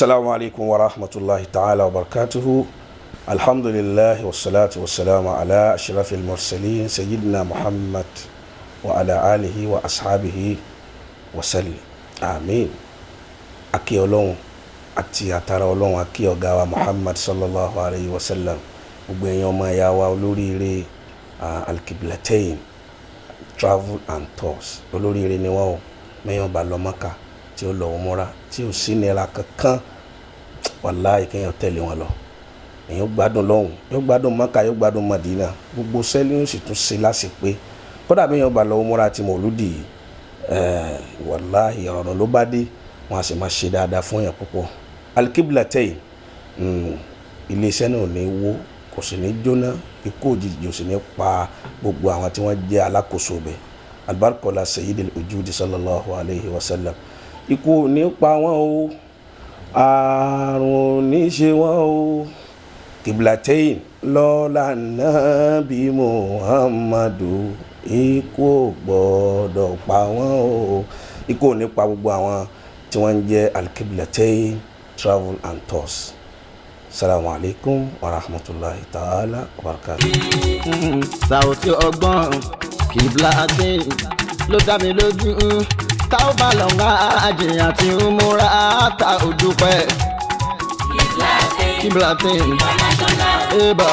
Assalamu alaikum wa rahmatulahi ta'ala wa barakatuhu. Alhamdulillahi wa salatu wa salamu ala ashrafil mursalin sayyidina Muhammad wa ala alihi wa ashabihi wa sallim. Amin. Akí Ọlọ́run àti àtàrà Ọlọ́run, akí ọ̀gá wa Muhammad sallallahu alayhi wa sallam. Gbogbo ẹ̀yin ọmọ ẹ̀yà wa olóríire, Alkiblatain Travel and Tours, olóríire ni wọ́n o. Mẹ́yàn bá lọ Mọ́kà tí ó lọ múra tí ò sí nira kankan, wàláhì, kéèyàn tẹ̀lé wọn lọ, èèyàn gbádùn lọ́hùn, yóò gbádùn Mọ́kà, yóò gbádùn Mọ̀dínà, gbogbo sẹ́lẹ̀ yóò sì tún ṣe láṣepé. Kódà bí èèyàn bá lọ múra ti mọ̀lúdì yìí, wàláhì, ọ̀rọ̀ ló bá dé, wọn a sì máa ṣe dáadáa fún èèyàn púpọ̀. Alkiblatain, iléeṣẹ́ náà ò ní wó, kò sì ní jóná, ikú òjijì ò sì ní pa gbogbo àwọn tí wọ́n jẹ́ alákòóso bẹ̀. Albarkola sayyidil ujudi sallallahu alayhi wa sallam. Ikú ò ní pa wọ́n o, àrùn ò ní ṣe wọ́n o. Kiblatain lọ́la nábì Muhammadu, ikú ò gbọ́dọ̀ pa wọ́n o. Ikú ò ní pa gbogbo àwọn tí wọ́n ń jẹ́ Alkiblatain Travel and Tours. Salamu alaykum wa rahmatulahi ta'ala wa barakatuh. Sàùtì ọgbọ́n Kiblatain ló dá mi lójú, tá ó bá lọ ń àjìyàn tí ń múra tá ò dúpẹ́. Kiblatain ébà.